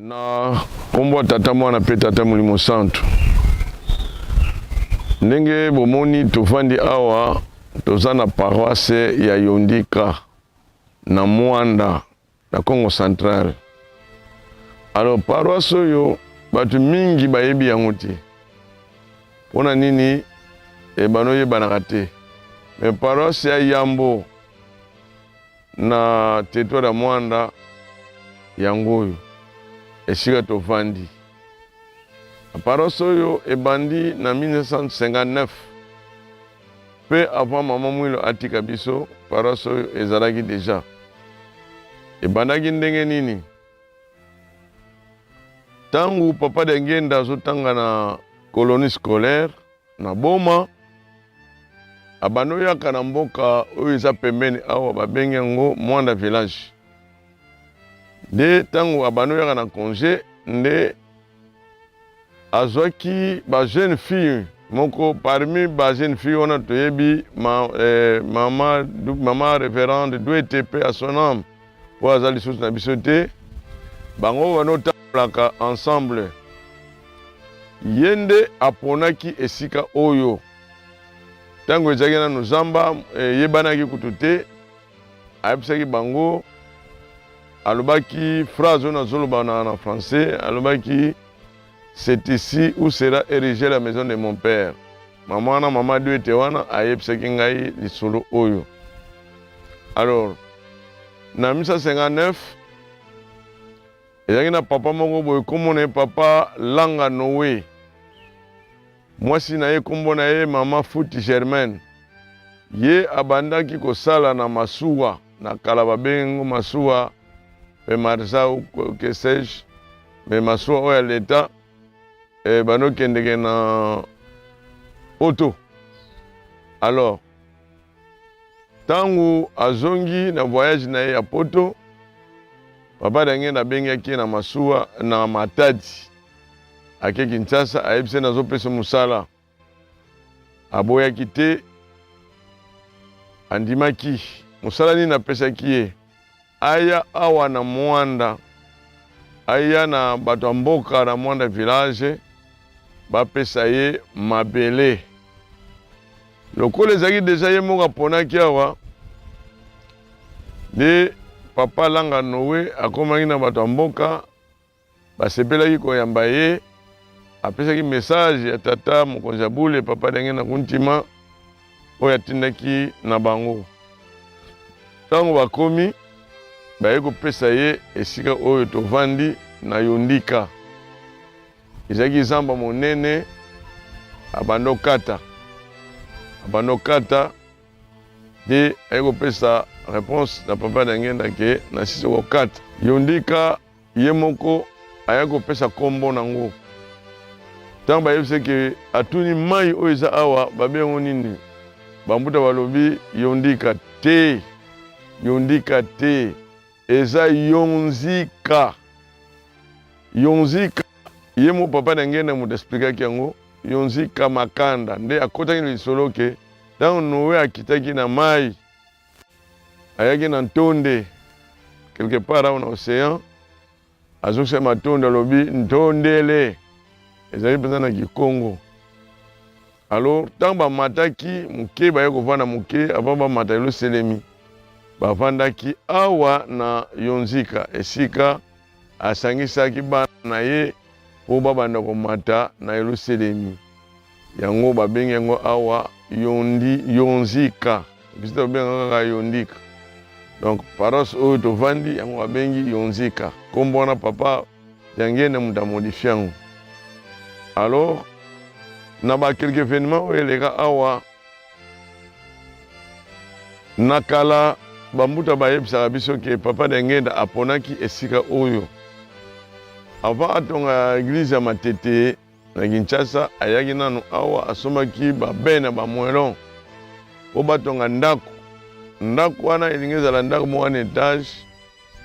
Na nkombo ya Tata, Mwana mpe Tata Molimo Santu. Ndenge bomoni tovandi awa, toza na paroisse ya Yondika na Mwanda na Congo Central. Alors paroisse oyo bato mingi bayebi yango te. Mpo na nini ebano yebanaka te? Mais paroisse ya yambo na territoire ya Mwanda yango oyo esika tovandi. Paroisse oyo ebandi na 1959 mpe avant mama Mwilo atika biso, paroisse oyo ezalaki deja. Ebandaki ndenge nini? Ntango papa Diangienda azotanga na colonie scolaire na Boma, abandi oyaka na mboka oyo eza pembeni awa, babengi yango Mwanda village. Nde ntango abandi oyaka na congé, nde azwaki ba jeune fille moko. Parmi ba jeune fille wana toyebi mama révérende Duete, mpe à son âme, mpo aza lisusu na biso te. Bango banotambolaka ensemble. Ye nde aponaki esika oyo. Ntango ezalaki nanu zamba, eyebanaki kutu te, ayebisaki bango, alobaki phrase oyo nazoloba na français, alobaki: "C'est ici où sera érigée la maison de mon père." Mama wana, mama Duete wana, ayebisaki ngai lisolo oyo. Alors na 1959 ezalaki na papa moko boye, nkombo na ye papa Langa Noé, mwasi na ye nkombo na ye mama Futi Germaine. Ye abandaki kosala na masuwa na kala, babengi ngo masuwa mpe marsa ou que sais-je, mais masuwa oyo ya leta bandokendeke na poto. Alors ntango azongi na voyage na ye ya poto, papa Diangienda abengaki ye na masuwa na Matadi, ake Kinshasa, ayebisi ye: "Nazopesa mosala." Aboyaki te, andimaki. Mosala nini apesaki ye? Aya awa na Mwanda, aya na bato ya mboka na Mwanda village, bapesa ye mabele. Lokola ezalaki deja ye moko aponaki awa, nde papa Langa Noé akomaki na bato ya mboka, basepelaki koyamba ye. Apesaki message ya tata mokonzi ya bule, papa Diangienda Kuntima, oyo atindaki na bango. Ntango bakomi, baye kopesa ye esika oyo tovandi na Yondika. Ezalaki zamba monene. Abanda okata, abanda okata nde aye kopesa réponse na papa Diangienda ke nasisi kokata Yondika. Ye moko aya kopesa nkombo nango. Ntango bayebisi ke atuni mai oyo eza awa babengo nini, bambuta balobi Yondika te, Yondika te, eza Yonzika, Yonzika. Ye mo papa Diangienda moto explikaki yango, Yonzika Makanda. Nde akotaki na lisolo ke ntango Noe akitaki na mai, ayaki na ntonde quelque part awa na océan, azokisa matondo, alobi ntondele, ezali mpenza na Kikongo. Alors ntango bamataki moke, baye kovanda moke avant bamata Yelusalemi, bavandaki awa na Yonzika, esika asangisaki bana na ye mpo babanda komata na Yelusalemi. Yango babengi yango awa Yondi, Yonzika. Biso tobengaka kaka Yondika. Donc paroisse oyo tovandi, yango babengi Yonzika. Nkombo wana papa Diangienda moto amodifie yango. Alors na ba quelques événements oyo eleka awa na kala, bambuta bayebisaka biso ke papa Diangienda aponaki esika oyo avant atonga église ya Matete na Kinshasa. Ayaki nanu awa, asombaki babe na bamoelon mpo batonga ndako. Ndako wana elingi ezala ndako moko na étage,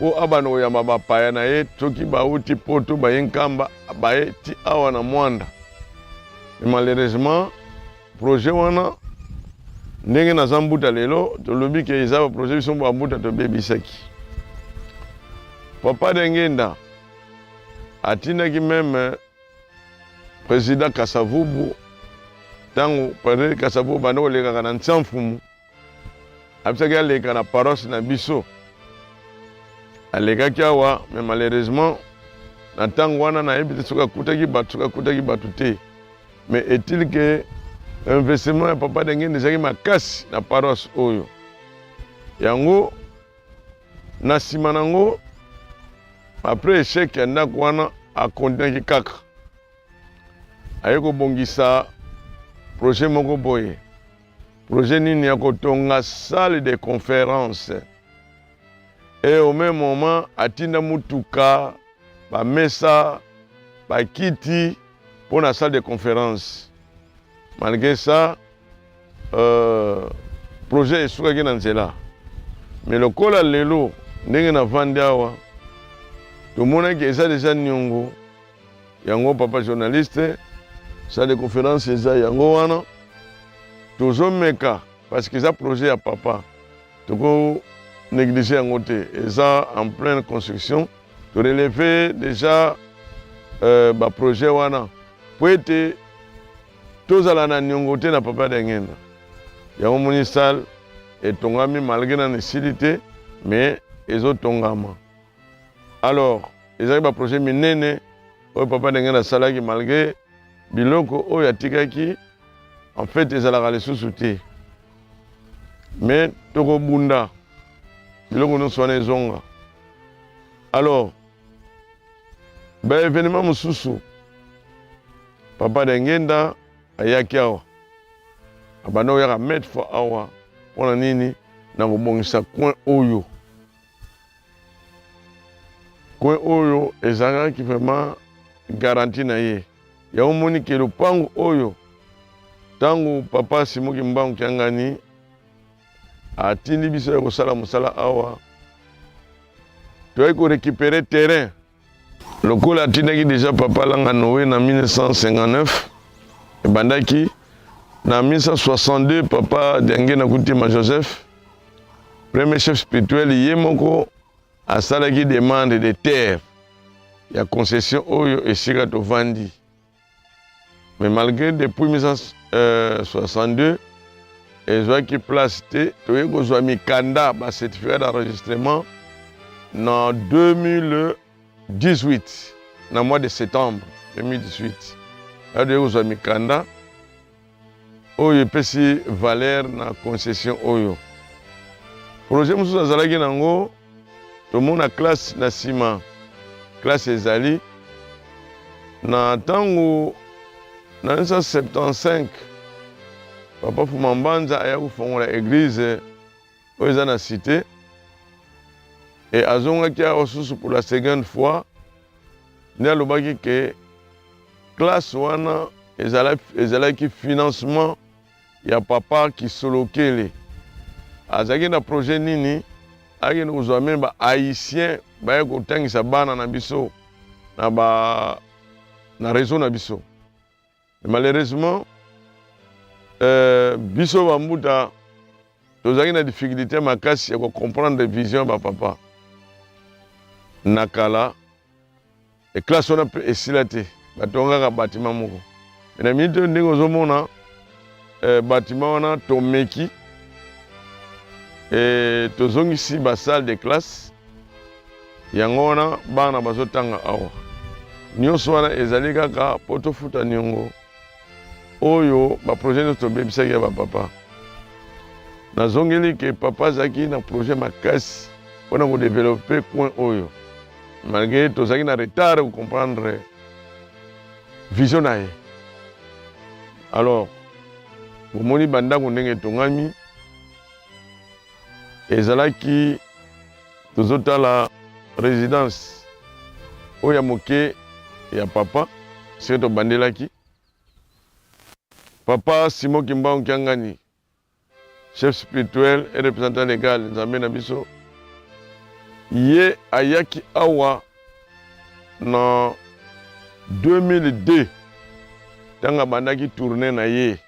mpo abanda koyamba bapaya na ye soki bauti poto, baye Nkamba, baye ti awa na Mwanda. Mais malheureusement projet wana, ndenge naza mbuta lelo, tolobi ke eza baprojet biso bambuta tobebisaki. Papa Diangienda Atindaki meme president Kasavubu, ntango president Kasavubu banda kolekaka na Ntiamfumu, abisaki aleka na paroisse na biso. Alekaki awa, mais malheureusement na ntango wana nayebi te soki akutaki bato, soki akutaki bato te. Mais est-il que investissement ya papa Dengende ezalaki makasi na paroisse oyo. Yango na nsima nango après échec ya ndako wana akontinaki kaka aye kobongisa projet moko boye. Projet nini? Ya kotonga salle de conférence. Et au même moment atinda mutuka, bamesa, bakiti mpo na salle de conférence. Malgré ça, projet esukaki na nzela. Mais lokola lelo ndenge navandi awa, tomonaki eza deja niongo yango. Papa journaliste, salle de conférence eza yango wana, tozomeka parce que eza projet ya papa, toko néglige yango te. Eza en pleine construction. Torelever déjà baprojet wana po ete tozala na niongo te na papa Dengenda. Yango moni salle etongami, malgré nano esili te, mais ezotongama. Alors ezalaki baprojet minene oyo papa Dengenda asalaki, malgré biloko oyo atikaki en fait ezalaka lisusu te, mais tokobunda biloko nyonso wana ezonga. Alors baévénement mosusu, papa Dengenda ayaki awa, abanda koyaka maintes fois awa. Mpona nini? Na kobongisa coin oyo. Coin oyo ezalaki vraiment garantie na ye. Yango moni ke lopango oyo, ntango papa Simoki Mbangu Kiangani atindi biso ya kosala mosala awa, toyaki korécupérer terrain. Lokola atindaki deja papa Langa Noé na 1959, ebandaki na 1962, papa Diangenda Kutima Joseph, premier chef spirituel, ye moko asalaki demande de terre ya concession oyo esika tovandi. Mais malgré depuis 1962 ezwaki place te, toyei kozwa mikanda, bacertificat d'enregistrement na 2018, na mois de septembre 2018. Ayo toyei kozwa mikanda oyo epesi valeur na concession oyo. Projet mosusu azalaki nango, tomona classe na nsima. Classe ezali na ntango na 1975, papa Fuma Mbanza aya kofongola église oyo eza na cité e azongaki awa susu pour la seconde fois. Nde alobaki ke classe wana ezalaki financement ya papa Kisolokele. Azalaki na projet nini? Akende kozwa même ba Haïtien baye kotangisa bana na biso na ba na réseau na biso. Mais malheureusement, biso bambuta tozalaki na difficulté makasi ya kocomprendre vision ya bapapa na kala. Classe wana mpe esila te, batongaka bâtiment moko. Mais na minute oyo, ndenge ozomona bâtiment wana, tomeki tozongisi basalle de classe. Yango wana bana bazotanga awa. Nyonso wana ezali kaka mpo tofuta niongo oyo baprojet nyonso tobebisaki ya bapapa. Nazongeli ke papa azalaki na projet makasi mpona kodévelopper coin oyo, malgré tozalaki na retard kocomprendre vision na ye. Alors bomoni bandako ndenge etongami. Ezalaki tozotala résidence oyo ya moke ya papa. Soki tobandelaki papa Simon Kimbangu Kiangani, chef spirituel et représentant légal, Nzambe na biso, ye ayaki awa na 2002, ntango abandaki tournée na ye,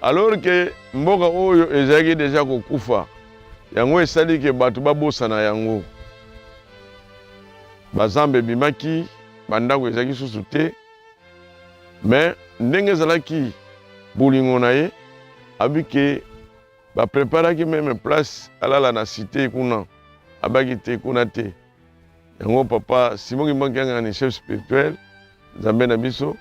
alors ke mboka oyo ezalaki deja kokufa. Yango esali ke bato babosana yango. Bazamba ebimaki. Bandako ezalaki susu te, mais ndenge ezalaki bolingo na ye, abi ke ba preparaki meme place alala na cite kuna, abaki te kuna te. Yango papa Simon Kimbangu Kiangani, chef spirituel, Nzambe na biso,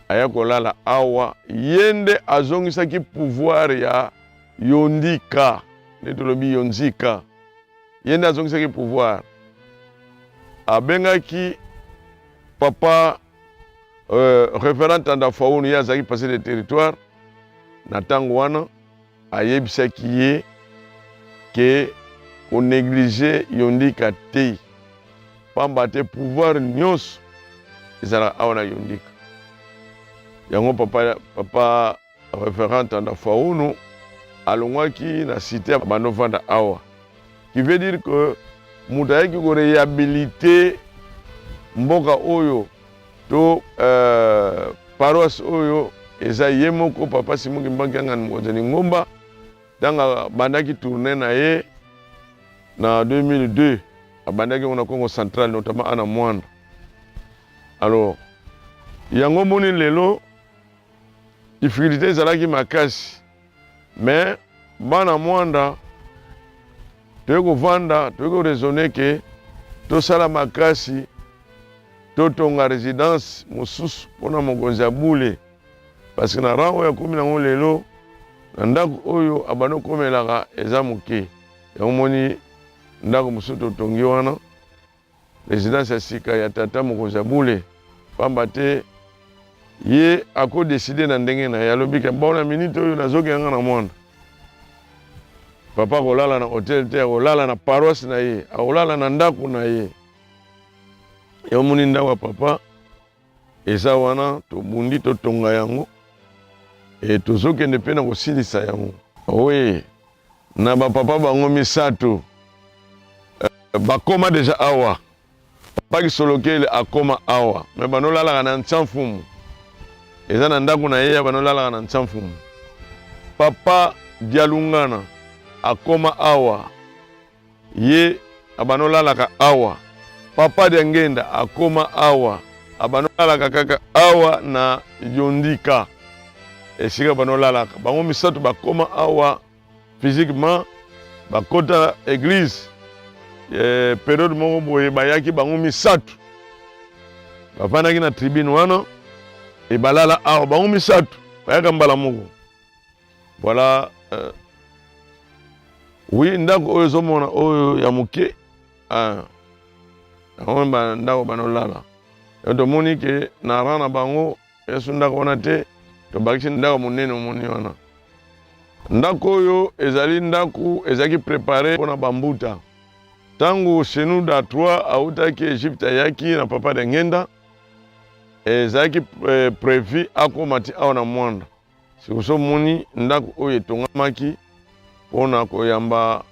aya kolala awa. Ye nde azongisaki pouvoir ya Yondika, nde tolobi Yonzika. Ye nde azongisaki pouvoir. Abengaki papa révérend Tanda Faunu, ye azalaki pasteur de territoire na ntango wana, ayebisaki ye ke konéglige Yondika te, pamba te pouvoir nyonso ezalaka awa na Yondika. Yango papa révérend Tanda Faunu alongwaki na cité, abandi ovanda awa, qui veut dire que moto ayaki koréhabiliter mboka oyo to paroisse oyo eza ye moko papa Simon Kimbangu Kiangani, mokonzi ya lingomba. Ntango abandaki tournée na ye na 2002, abandaki yango na Congo Central, notamment ana Mwanda. Alors yango moni lelo difficulté ezalaki makasi, mais bana Mwanda toyei kovanda, toyei koraisonner ke tosala makasi, totonga résidence mosusu mpona mokonzi ya bule, parce que na rang oyo akomi nango lelo, na ndako oyo abandi okomelaka eza moke. Yango moni ndako mosusu totongi wana, résidence ya sika ya tata mokonzi ya bule, pamba te ye akodécider na ndenge na ye. Alobi ke bon, na minute oyo nazokenda na Mwanda, papa akolala na hotel te, akolala na paroisse na ye, akolala na ndako na ye. Yo omoni ndako ya papa eza wana, tobundi totonga yango e tozokende mpe na kosilisa yango. Oui, na bapapa bango misato bakoma déjà awa. Papa Kisolokele akoma awa, mais banolalaka na Ntsa-Mfumu, eza na ndako na ye ya banolalaka na Ntsa-Mfumu. Papa Dialungana akoma awa, ye abanolalaka awa. Papa Diangenda akoma awa, abanolalaka kaka awa na Yondika, esika banolalaka. Bango misato bakoma awa physiquement, bakota église période moko boye, bayaki bango misato, bavandaki na tribune wana e balala awa. Bango misato bayaka mbala moko. Voilà. Oui, ndako oyo ezomona oyo ya moke, yango ndako banolala. Yo tomoni ke na rang na bango esu ndako wana te, tobakisi ndako monene. Omoni wana ndako oyo ezali ndako ezalaki préparé mpona bambuta. Ntango Shenouda 3 autaki Egypte, ayaki na papa de Ngenda, ezalaki prévu akóma ti awa na Mwanda. Sikoso omoni ndako oyo etongamaki mpona koyamba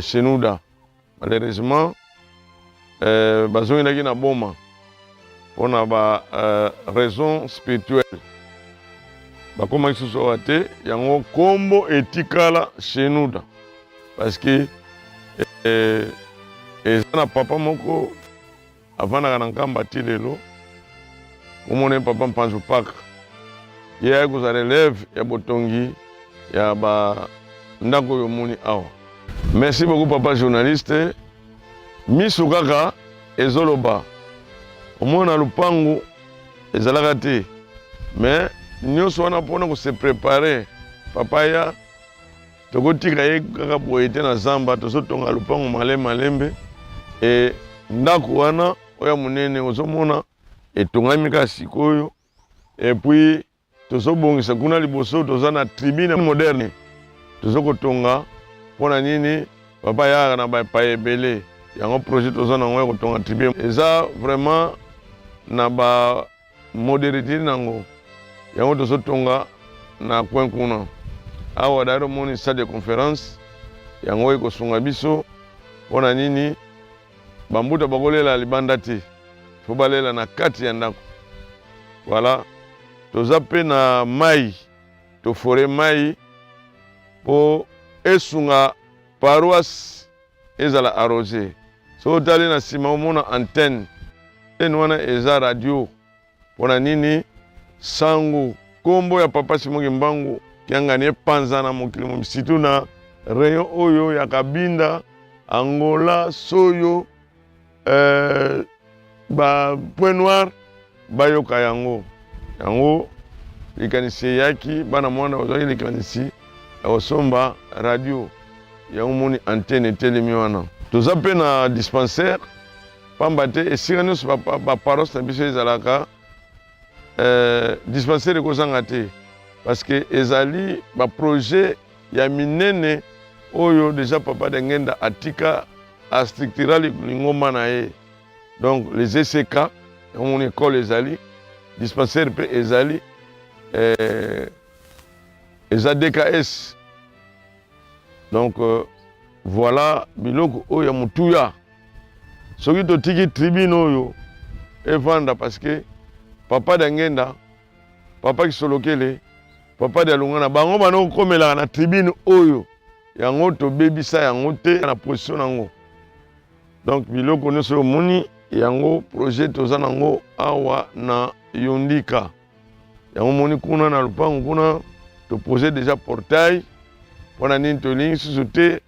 Shenouda. Malheureusement bazongelaki na Boma mpona ba raison spirituelle, bakomaki susu awa te. Yango nkombo etikala Shenouda, parce que eza na papa moko avandaka na Nkamba ti lelo, omona papa Mpanzu Paka. Ye ayaki kozala relève ya botongi ya bandako oyo omoni awa. Merci beaucoup, papa journaliste. Miso kaka ezoloba, omona lupangu ezalaka te, mais nyonso wana mpona kose préparer papa ya tokotika ye kaka boye te na zamba. Tozotonga lupango malembe malembe e ndako wana oyo monene ozomona etongami kaka sikoyo. Et puis tozobongisa kuna liboso, toza na tribune moderne tozokotonga. Mpona nini? Papa ayaka na bapaya ebele. Yango projet toza nango ya kotonga tribune eza vraiment na ba modernité nango. Yango tozotonga na coin kuna. Awa d'ailleurs omoni salle de conférence, yango ekosunga biso. Mpona nini? Bambuta bakolela libanda te, fo balela na kati ya ndako. Voilà, toza mpe na mai, toforer mai mpo esunga paroisse ezala arrosé. Soki otali na nsima, omona antenne. Antenne wana eza radio. Pona nini sango kombo ya papa Simon Kimbangu Kiangani epanzana mokili mobimba surtout na rayon oyo ya Kabinda, Angola, Soyo, euh, ba Point Noir bayoka yango. Yango likanisi eyaki bana mwana bazwaki likanisi ya kosomba radio yango moni antenne etelemi wana. Toza mpe na dispensaire pamba te esika nyonso ba paroisse na biso ezalaka eh, dispensaire ekozanga te parce que ezali ba projet ya minene oyo deja papa Dengenda atika astructura lingomba na ye donc les ECK yango moni école ezali dispensaire mpe ezali eh, eza DKS donc euh, voilà biloko oyo ya motuya soki totiki tribune oyo evanda parce que papa Dangenda papa Kisolokele papa Dialungana bango bana kokomelaka na tribune oyo yango tobebisa yango te na position nango donc biloko nyonso oyo omoni yango projet toza nango awa na Yondika yango omoni kuna na lopango kuna topose deja portail mpo na nini tolingi susu te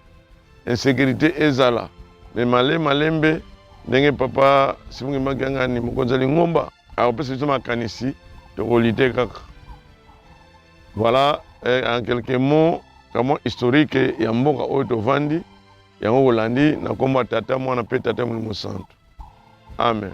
insécurité ezala me male malembe ndenge papa Simon Kimbangu Kiangani mokonzi ya lingomba akopesa biso makanisi tokolite kaka voilà eh, en quelques mots kamwa historique ya mboka oyo tovandi yango kolandi na nkombo ya tata mwana mpe tata molimo santu amen.